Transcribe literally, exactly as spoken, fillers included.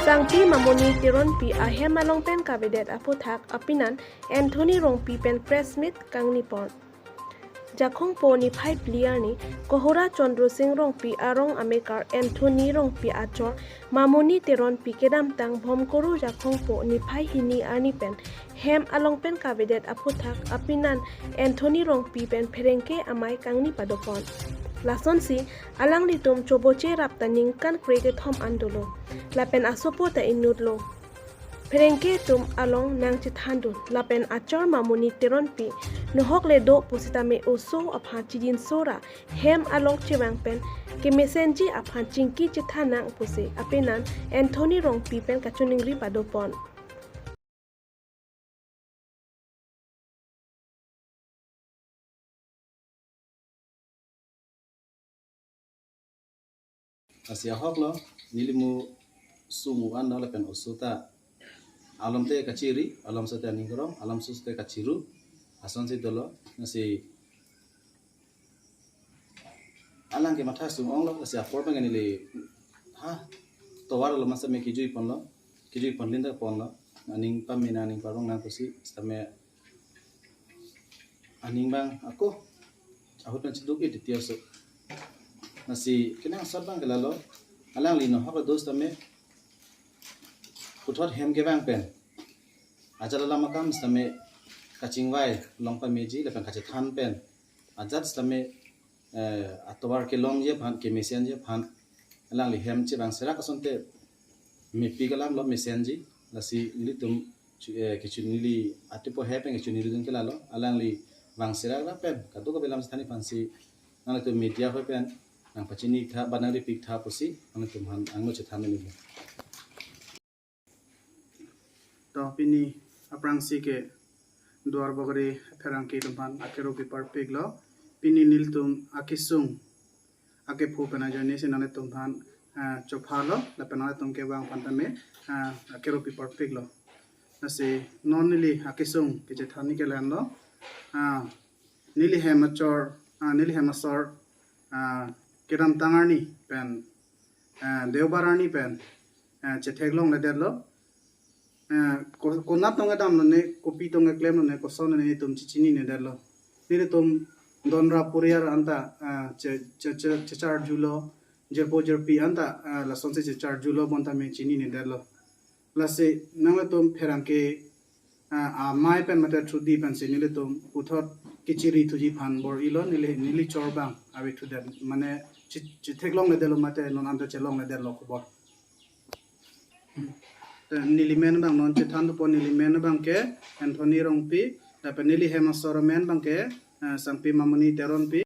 Sangpi Mamoni Teronpi ahem along pen kavedet aphuthak apinan Anthony Rongpi pen press meet kangnipon. Jakhongpo niphai phli arni Kohora Chandra Sing Rongpi arong amekar Anthony Rongpi achor Mamoni Teronpi kedamtang Bhomkuru Jakhongpo niphai hini arni pen hem along pen kavedet aphuthak apinan Anthony Rongpi pen pherangke amei kangni padopon. Lasonsi alanglitum choboche rap ta ningkan kre kethom an dolo. Lapen asopo ta inutlo. Pherangke atum along nangchethandun. Lapen achor Mamoni Teronpi nohok le do pusitame oso aphan chidinso ra hem along chevang pen kemesenji aphan chingki chethan nang pusi apinan Anthony Rongpi pen kachiningri padopon. Lasi ahok lo, neli mo sumu an lo lapen oso ta. Alam te kachiri, alam sete aning kerong, alam sus te kachiru, asonsi dolo, lasi alang ke matha sung ong lo, lasi apor pen neli, ha, tovar lo masa me kijui pon lo, kijui pon linda pon lo, aning pamina aning parong nang pusi, sitame aning bang ako ahut nang chiduk e titi aso. Lasi kenangsot bang ke lalo, alangli nohok le do sitame puthot hem kevang pen ajat alam akam sitame kachingvai long pameji lapen kachethan pen ajat sitame, eh, atovar kelongji aphan, kemesenji aphan alangli hem chevang serak asonte mepik alam lo mesenji, lasi nelitum chu-, eh, kechun neli atipo he pen kechun neli dun ke lalo, alangli vang serak ra pen kadokave alam chethan aphansi nanglitum media hoi pen nangpachini tha ba nangripik tha pusi nanglitum aphan angno chethan neli. To pini aphrangsi ke Duarbagori pherangke atum aphan akero piparpik lo. Pini nelitum akesung akephu pen ajoine si nanglitum aphan, ah, chopha lo, lapen nanglitum kevang aphan tame, ah, akero piparpik lo. Lasi non neli akesung kechethan ni ke lahenlo. Ah, neli hem achor, ah, neli hem asor, ah, kedamtang arni pen, ah, Deobar arni pen, ah, chetheklongledetlo. Eh, ko-, konat tong kedam lone, kopi tong keklem lone, koson lone itum chechinine detlo. Nelitum donra puriar anta, eh, che-, che-, che-, checharjulo, jirpo jirpi anta, eh, lasonsi checharjulo bonta me chinine detlo. Lasi nanglitum pherangke, eh, amei pen mate thudi pensi nelitum puthot kechiri thuji aphan bor-ilo, neli, neli chor bang ave thudet, mane che-, chetheklongledetlo mate non anta chelongledetlo khobor. Te neli men bang non chethan dopo, neli men bang ke Anthony Rongpi, lapen neli hem asor men bang ke, eh, Sangpi Mamoni Teronpi.